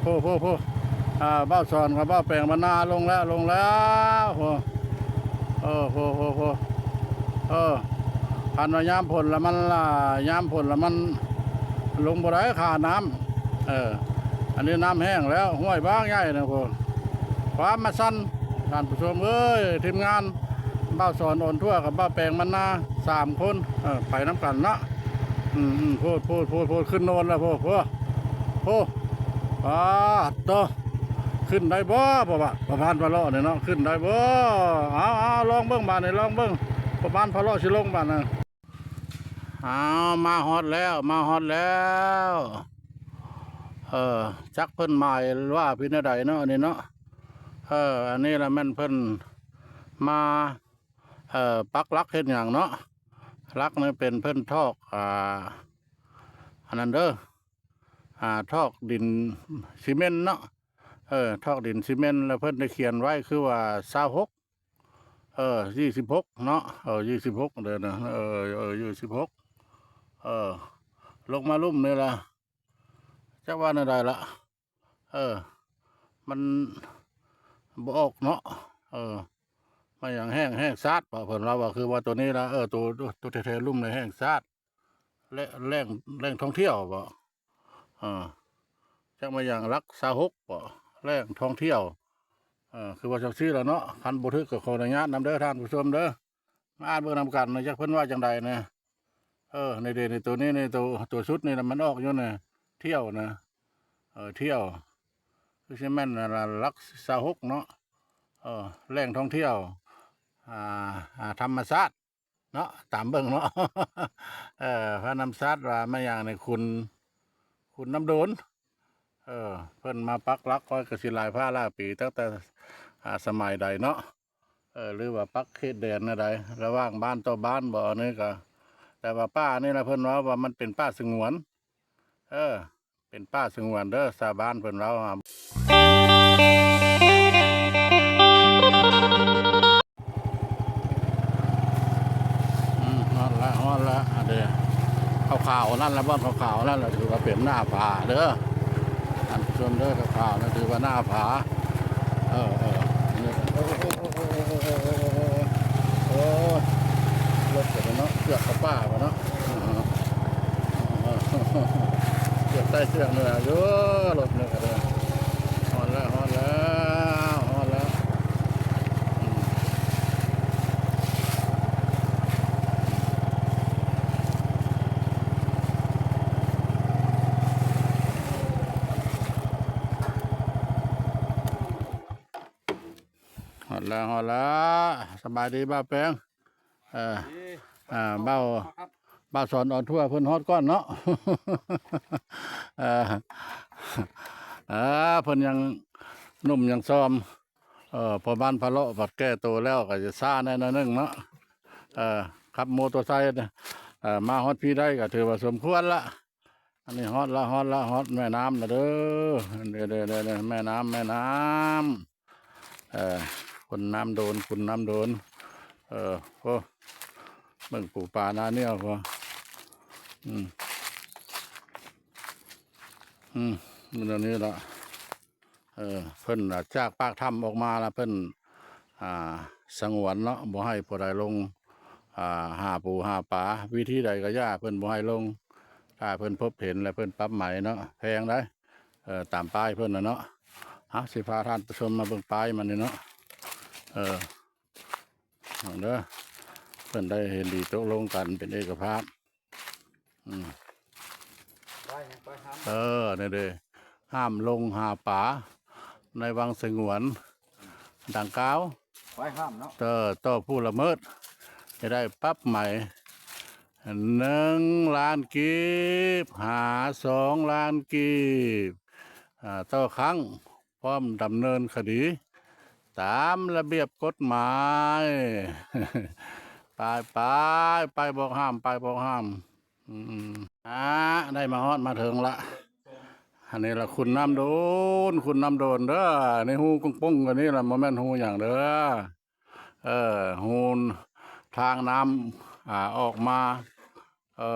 ໂພ ໂພ ໂພ ອ່າ ບ່າວສອນກັບບ່າວແປງບັນນາລົງແລ້ວ ລົງແລ້ວ ໂພ ເອີ ໂພ ໂພ ໂພ ເອີ ຄັນວ່າຍາມຝົນລະມັນ ລະ ຍາມຝົນລະມັນລົງບໍ່ໄດ້ ຄ່ານ້ຳ ເອີ ອັນນີ້ນ້ຳແຫ້ງແລ້ວ ຫ້ວຍບາກໃຫຍ່ນະ ໂພ ຄວາມມາສັ່ນ ທ່ານຜູ້ຊົມເອີຍ ທີມງານ ບ່າວສອນອອນທົວກັບບ່າວແປງບັນນາ ສາມຄົນ ເອີ ໄປນຳກັນເນາະ ອືມໆ ໂພດ ໂພດ ໂພດ ໂພດ ຂຶ້ນໂນນແລ້ວ ໂພດ ໂພດ ໂພດ ປາດໂທ້ ຂຶ້ນໄດ້ບໍ່ ພໍ່ບ້ານ ພໍ່ພານພາເລາະນີ້ເນາະ ຂຶ້ນໄດ້ບໍ່ ເອົາ ເອົາ ລອງເບິ່ງບາດນີ້ ລອງເບິ່ງ ພໍ່ພານພາເລາະຊິລົງບາດນະ ເອົາ ມາຮອດແລ້ວ ມາຮອດແລ້ວ ເອີ ຈັກເພິ່ນໝາຍວ່າເປັນແນວໃດເນາະ ອັນນີ້ເນາະ ເອີ ອັນນີ້ລະແມ່ນເພິ່ນມາ ເອີ ປັກຫຼັກເຮັດຫຍັງເນາະ ຫຼັກນີ້ເປັນເພິ່ນຖອກ ອ່າ ອັນນັ້ນເດີ ອ່າ ຖອກດິນຊີເມັນເນາະ ເອີ ຖອກດິນຊີເມັນ ແລ້ວເພິ່ນໄດ້ຂຽນໄວ້ຄືວ່າຊາວຫົກ ເອີ ຊາວຫົກເນາະ ເອີ ຊາວຫົກເດີນະ ເອີ ເອີ ຊາວຫົກ ເອີ ລົງມາລຸ່ມນີ້ລະ ຈັກວ່າແນວໃດລະ ເອີ ມັນບໍ່ອອກເນາະ ເອີ ມັນຫຍັງແຫ້ງ ແຫ້ງຊາດບໍ ເພິ່ນວ່າ ວ່າຄືວ່າໂຕນີ້ລະ ເອີ ໂຕ ໂຕແທ້ໆລຸ່ມນີ້ແຫ້ງຊາດ ແລະ ແຫຼ່ງ ແຫຼ່ງທ່ອງທ່ຽວບໍ ເອີ ຈັກແມ່ນຫຍັງ ຫຼັກຊາວຫົກບໍ ແຫຼ່ງທ່ອງທ່ຽວ ເອີ ຄືວ່າຈັ່ງຊີ້ລະເນາະ ຄັນບໍ່ຖືກກໍຂໍອະນຸຍາດນຳເດີທ່ານຜູ້ຊົມເດີ ມາອ່ານເບິ່ງນຳກັນນະ ຈັກເພິ່ນວ່າຈັ່ງໃດນະ ເອີ ນີ້ເດ ນີ້ໂຕນີ້ ນີ້ໂຕ ໂຕຊຸດນີ້ນະ ມັນອອກຢູ່ນະ ທ່ຽວນະ ເອີ ທ່ຽວ ຄືຊິແມ່ນນະ ຫຼັກຊາວຫົກເນາະ ເອີ ແຫຼ່ງທ່ອງທ່ຽວ ອ່າ ອ່າ ທຳມະຊາດເນາະ ຕາມເບິ່ງເນາະ ເອີ ພະນຳຊາດວ່າແມ່ນຫຍັງນີ້ ຂຸນ ຂຸນນ້ຳໂດນ ເອີ ເພິ່ນມາປັກຫຼັກໄວ້ກໍຊິຫຼາຍພາຫຼາຍປີ ຕັ້ງແຕ່ ອ່າ ສະໄໝໃດເນາະ ເອີ ຫຼືວ່າປັກເຂດແດນແນວໃດ ລະຫວ່າງບ້ານຕໍ່ບ້ານບໍ ອັນນີ້ກະ ແຕ່ວ່າປ່ານີ້ລະ ເພິ່ນເວົ້າວ່າມັນເປັນປ່າສະຫງວນ ເອີ ເປັນປ່າສະຫງວນເດີ ຊາວບ້ານເພິ່ນເວົ້າ ອືມ ຮອດລະ ຮອດລະ ອັນເດ ຂາວໆນັ້ນລະ ບ່ອນຂາວໆນັ້ນລະ ຖືວ່າເປັນໜ້າຜາເດີ ທ່ານຜູ້ຊົມເດີ ຂາວໆນັ້ນຖືວ່າໜ້າຜາ ເອີ ເອີ ນີ້ ໂອ້ ລົດກັນເນາະ ເກືອບເຂົ້າປ່າພຸ້ນເນາະ ເກືອບໃຕ້ເຊືອກເໜືອຢູ່ ລົດນີ້ກະເດີ ຮອດແລ້ວ ຮອດແລ້ວ ຮອດແລ້ວ ອືມ. ຮອດແລ້ວ ຮອດແລ້ວ ສະບາຍດີບ່າວແປງ ເອີ ອ່າ ບ່າວ ບ່າວສອນອອນທົວເພິ່ນຮອດກ່ອນເນາະ ເອີ ເອີ ເພິ່ນຍັງໜຸ່ມຍັງຊອມ ເອີ ພໍ່ບ້ານພາເລາະບັດແກ່ໂຕແລ້ວກໍຈະຊ້າແດ່ໜ້ອຍໜຶ່ງເນາະ ເອີ ຂັບມໍເຕີໄຊ ເອີ ມາຮອດພີ້ໄດ້ກໍຖືວ່າສົມຄວນລະ ອັນນີ້ຮອດລະ ຮອດລະ ຮອດແມ່ນ້ຳລະເດີ ເດີ ເດີ ເດີ ເດີ ແມ່ນ້ຳ ແມ່ນ້ຳ ເອີ ຂຸນນ້ຳໂດນ ຂຸນນ້ຳໂດນ ເອີ ໂອ້ ເບິ່ງປູປາໜ້າໜຽວ ໂອ້ ອືມ ອືມ ມັນອັນນີ້ລະ ເອີ ເພິ່ນຈາກປາກຖ້ຳອອກມາລະ ເພິ່ນ ອ່າ ສະຫງວນເນາະ ບໍ່ໃຫ້ຜູ້ໃດລົງ ອ່າ ຫາປູຫາປາ ວິທີໃດກໍຢ່າ ເພິ່ນບໍ່ໃຫ້ລົງ ຖ້າເພິ່ນພົບເຫັນແລ້ວເພິ່ນປັບໃໝເນາະ ແພງໃດ ເອີ ຕາມປ້າຍເພິ່ນນະເນາະ ເຮົາຊິພາທ່ານຜູ້ຊົມມາເບິ່ງປ້າຍມັນນີ້ເນາະ ເອີ ເບິ່ງເດີ ເພິ່ນໄດ້ເຫັນດີຕົກລົງກັນເປັນເອກະພາບ ອືມ ປ້າຍຫຍັງ? ປ້າຍຫ້າມ ເອີ ນີ້ເດ້ ຫ້າມລົງຫາປາໃນວັງສະຫງວນດັ່ງກ່າວ ປ້າຍຫ້າມເນາະ ຕໍ່ ຕໍ່ຜູ້ລະເມີດ ຈະໄດ້ປັບໃໝໜຶ່ງລ້ານກີບ ຫາສອງລ້ານກີບ ອ່າ ຕໍ່ຄັ້ງ ພ້ອມດຳເນີນຄະດີຕາມລະບຽບກົດໝາຍ ໄປ ໄປ ໄປບອກຫ້າມ ໄປບອກຫ້າມ ອືມ ອາ ໄດ້ມາຮອດມາເຖິງລະ ອັນນີ້ລະຂຸນນ້ຳໂດນ ຂຸນນ້ຳໂດນເດີ ໃນຮູກອງປົງອັນນີ້ລະ ບໍ່ແມ່ນຮູຫຍັງເດີ ເອີ ຮູທາງນ້ຳ ອ່າ ອອກມາ. ເອີ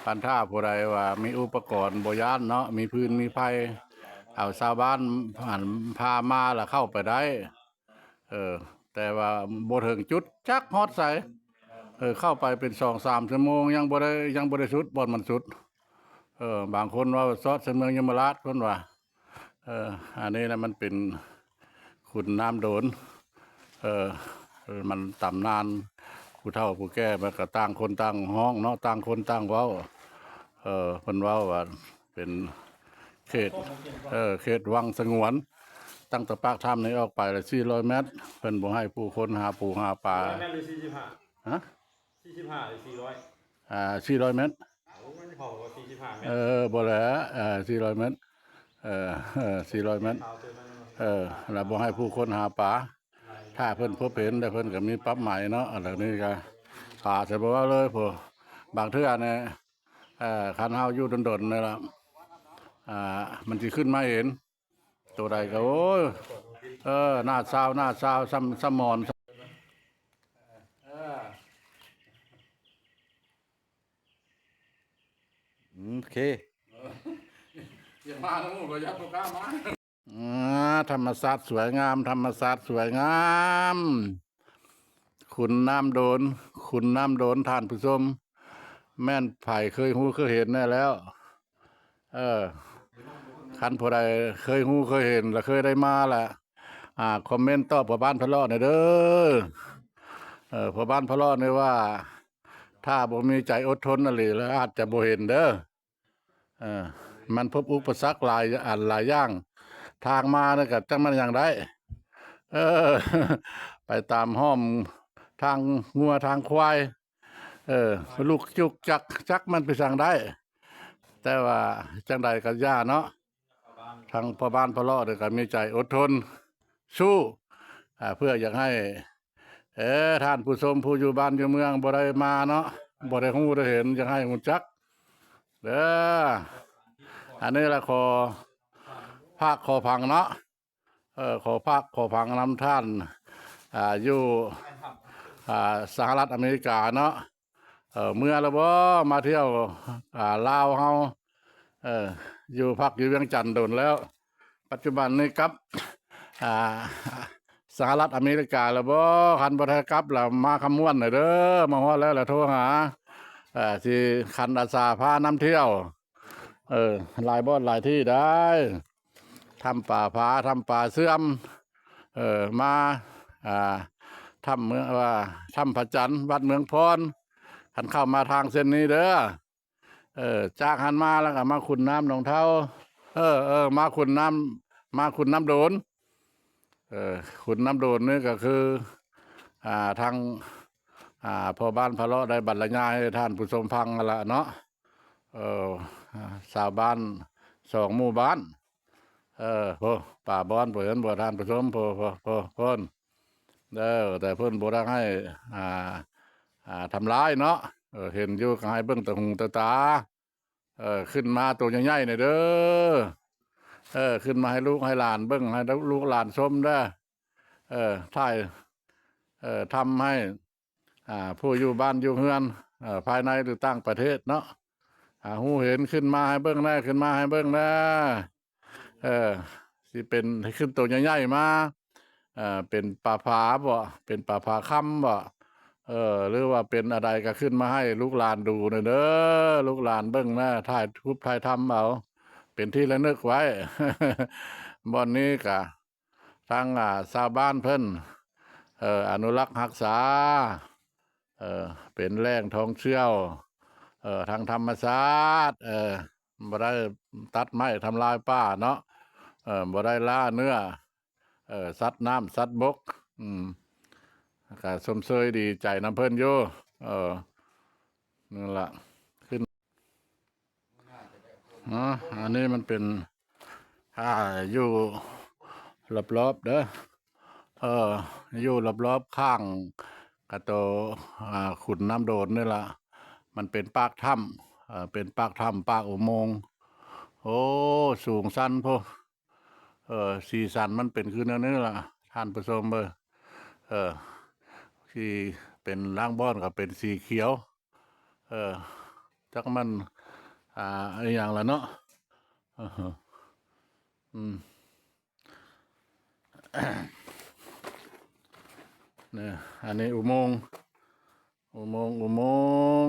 ຄັນຖ້າຜູ້ໃດວ່າມີອຸປະກອນບໍ່ຢ້ານເນາະ ມີຟືນມີໄຟ ເອົາຊາວບ້ານ ອັນ ພາມາລະເຂົ້າໄປໄດ້. ເອີ ແຕ່ວ່າບໍ່ເຖິງຈຸດຈັກຮອດໃສ. ເອີ ເຂົ້າໄປເປັນສອງສາມຊົ່ວໂມງ ຍັງບໍ່ໄດ້ ຍັງບໍ່ໄດ້ສຸດບ່ອນມັນສຸດ. ເອີ ບາງຄົນວ່າຊອດໃສ່ເມືອງຍົມມະລາດ ເພິ່ນວ່າ. ເອີ ອັນນີ້ນະ ມັນເປັນຂຸນນ້ຳໂດນ. ເອີ ມັນຕຳນານ ຜູ້ເຖົ້າຜູ້ແກ່ ມັນກໍຕ່າງຄົນຕ່າງຮ້ອງເນາະ ຕ່າງຄົນຕ່າງເວົ້າ. ເອີ ເພິ່ນເວົ້າວ່າເປັນເຂດ ເອີ ເຂດວັງສະຫງວນ ຕັ້ງແຕ່ປາກຖ້ຳນີ້ອອກໄປລະສີ່ຮ້ອຍແມັດ ເພິ່ນບໍ່ໃຫ້ຜູ້ຄົນຫາປູຫາປາ. ສີ່ຮ້ອຍແມັດ ຫຼື ສີ່ສິບຫ້າ? ຮະ? ສີ່ສິບຫ້າ ຫຼື ສີ່ຮ້ອຍ? ອ່າ ສີ່ຮ້ອຍແມັດ. ໂອ້ຍ ເຂົາວ່າສີ່ສິບຫ້າແມັດ. ເອີ ບໍ່ແຫຼະ ເອີ ສີ່ຮ້ອຍແມັດ. ເອີ ເອີ ສີ່ຮ້ອຍແມັດ. ເອີ ລະບໍ່ໃຫ້ຜູ້ຄົນຫາປາ. ຖ້າເພິ່ນພົບເຫັນ ແລ້ວເພິ່ນກໍມີປັບໃໝເນາະ. ອັນນີ້ກໍປາໃສ່ບໍ່ເວົ້າເລີຍ. ຜູ້ ບາງເທື່ອນີ້ ເອີ ຄັນເຮົາຢູ່ດົນໆນີ້ລະ ອ່າ ມັນຊິຂຶ້ນມາເຫັນ. ໂຕໃດກໍ ໂອ້ຍ ເອີ ໜ້າຊາວ ໜ້າຊາວ ຊ່ຳ ຊ່ຳໝອນ. ໂອເຄ ຢ່າມານຳໝູ່ ກໍຢ່າບໍ່ກ້າມາ. ອ່າ ທຳມະຊາດສວຍງາມ ທຳມະຊາດສວຍງາມ. ຂຸນນ້ຳໂດນ ຂຸນນ້ຳໂດນ ທ່ານຜູ້ຊົມ ແມ່ນໃຜເຄີຍຮູ້ເຄີຍເຫັນແດ່ແລ້ວ? ເອີ ຄັນຜູ້ໃດເຄີຍຮູ້ເຄີຍເຫັນ ແລະ ເຄີຍໄດ້ມາລະ ອ່າ ຄອມເມັນຕອບພໍ່ບ້ານພະເລາະແດ່ເດີ. ເອີ ພໍ່ບ້ານພະເລາະນີ້ວ່າ ຖ້າບໍ່ມີໃຈອົດທົນອີ່ຫຼີແລ້ວ ອາດຈະບໍ່ເຫັນເດີ. ເອີ ມັນພົບອຸປະສັກຫຼາຍອັນຫຼາຍຢ່າງ. ທາງມານີ້ກໍຈັກແມ່ນຫຍັງໄດ້ ເອີ ໄປຕາມຮ່ອມທາງງົວທາງຄວາຍ ເອີ ລຸກຈຸກຈັກ ຈັກມັນໄປທາງໃດ. ແຕ່ວ່າຈັ່ງໃດກໍຢ່າເນາະ ທາງພໍ່ບ້ານພະເລາະນີ້ກໍມີໃຈອົດທົນ ສູ້ ອ່າ ເພື່ອຢາກໃຫ້ ເອີ ທ່ານຜູ້ຊົມຜູ້ຢູ່ບ້ານຢູ່ເມືອງບໍ່ໄດ້ມາເນາະ ບໍ່ໄດ້ຮູ້ໄດ້ເຫັນ ຢາກໃຫ້ຮູ້ຈັກເດີ. ອັນນີ້ລະຂໍຝາກຂໍຝັງເນາະ ເອີ ຂໍຝາກຂໍຝັງນຳທ່ານ ອ່າ ຢູ່ ອ່າ ສະຫະລັດອາເມລິກາເນາະ. ເອີ ເມືອລະບໍ່ ມາທ່ຽວ ອ່າ ລາວເຮົາ ເອີ ຢູ່ພັກຢູ່ວຽງຈັນດົນແລ້ວ. ປັດຈຸບັນນີ້ກັບ ອ່າ ສະຫະລັດອາເມລິກາລະບໍ່? ຄັນບໍ່ໄດ້ກັບລະມາຄຳມ່ວນເດີ ມາຮອດແລ້ວລະໂທຫາ ເອີ ຊິຄັນອາສາພານຳທ່ຽວ ເອີ ຫຼາຍບ່ອນຫຼາຍທີ່ໄດ້ ຖ້ຳປາຜາ ຖ້ຳປາເຊື່ອມ ເອີ ມາ ອ່າ ຖ້ຳເມືອງ ວ່າ ຖ້ຳພະຈັນ ວັດເມືອງພອນ ຄັນເຂົ້າມາທາງເສັ້ນນີ້ເດີ. ເອີ ຈາກຫັ້ນມາແລ້ວກໍມາຂຸນນ້ຳໜອງເທົາ ເອີ ເອີ ມາຂຸນນ້ຳ ມາຂຸນນ້ຳໂດນ. ເອີ ຂຸນນ້ຳໂດນນີ້ກໍຄື ອ່າ ທາງ ອ່າ ພໍ່ບ້ານພະເລາະໄດ້ບັນລະຍາຍໃຫ້ທ່ານຜູ້ຊົມຟັງຫັ້ນລະເນາະ. ເອີ ຊາວບ້ານສອງໝູ່ບ້ານ ເອີ ໂອ້ ປາບອນ ເພິ່ນບໍ່ ທ່ານຜູ້ຊົມ ໂອ້ ໂອ້ ໂອ້ ເພິ່ນ ເອີ ແຕ່ເພິ່ນບໍ່ໄດ້ໃຫ້ ອ່າ ອ່າ ທຳລາຍເນາະ. ເອີ ເຫັນຢູ່ກໍໃຫ້ເບິ່ງແຕ່ຫູແຕ່ຕາ. ເອີ ຂຶ້ນມາໂຕໃຫຍ່ໆແດ່ເດີ ເອີ ຂຶ້ນມາໃຫ້ລູກໃຫ້ຫຼານເບິ່ງ ໃຫ້ລູກຫຼານຊົມເດີ. ເອີ ຖ່າຍ ເອີ ທຳໃຫ້ ອ່າ ຜູ້ຢູ່ບ້ານຢູ່ເຮືອນ ເອີ ພາຍໃນ ຫຼື ຕ່າງປະເທດເນາະ ອ່າ ຮູ້ເຫັນ ຂຶ້ນມາໃຫ້ເບິ່ງແດ່ ຂຶ້ນມາໃຫ້ເບິ່ງແດ່. ເອີ ຊິເປັນ ຂຶ້ນໂຕໃຫຍ່ໆມາ ເອີ ເປັນປາຜາບໍ ເປັນປາຜາຄຳບໍ ເອີ ຫຼືວ່າເປັນອັນໃດກໍຂຶ້ນມາໃຫ້ລູກຫຼານດູແດ່ເດີ ລູກຫຼານເບິ່ງແດ່ ຖ່າຍຮູບຖ່າຍທຳເອົາ ເປັນທີ່ລະນຶກໄວ້. ບ່ອນນີ້ກະ ທາງ ອ່າ ຊາວບ້ານເພິ່ນ ເອີ ອະນຸລັກຮັກສາ ເອີ ເປັນແຫຼ່ງທ່ອງທ່ຽວ ເອີ ທາງທຳມະຊາດ ເອີ ບໍ່ໄດ້ຕັດໄມ້ທຳລາຍປ່າເນາະ ເອີ ບໍ່ໄດ້ລ່າເນື້ອ ເອີ ສັດນ້ຳສັດບົກ ອືມ ກະຊົມເຊີຍດີໃຈນຳເພິ່ນຢູ່ ເອີ ນັ້ນລະ ຂຶ້ນ ເນາະ ອັນນີ້ມັນເປັນ ອ່າ ຢູ່ລອບໆເດີ ເອີ ຢູ່ລອບໆຂ້າງກະໂຕ ອ່າ ຂຸນນ້ຳໂດນນີ້ລະ ມັນເປັນປາກຖ້ຳ ເອີ ເປັນປາກຖ້ຳ ປາກອຸໂມງ ໂອ້ ສູງຊັນໂພ ເອີ ສີສັນມັນເປັນຄືແນວນີ້ລະ ທ່ານຜູ້ຊົມເອີຍ ເອີ ທີ່ເປັນລາງບ່ອນກໍເປັນສີຂຽວ ເອີ ຈັກມັນ ອ່າ ອີຫຍັງລະເນາະ ອືມ ນີ້ ອັນນີ້ອຸໂມງ ອຸໂມງ ອຸໂມງ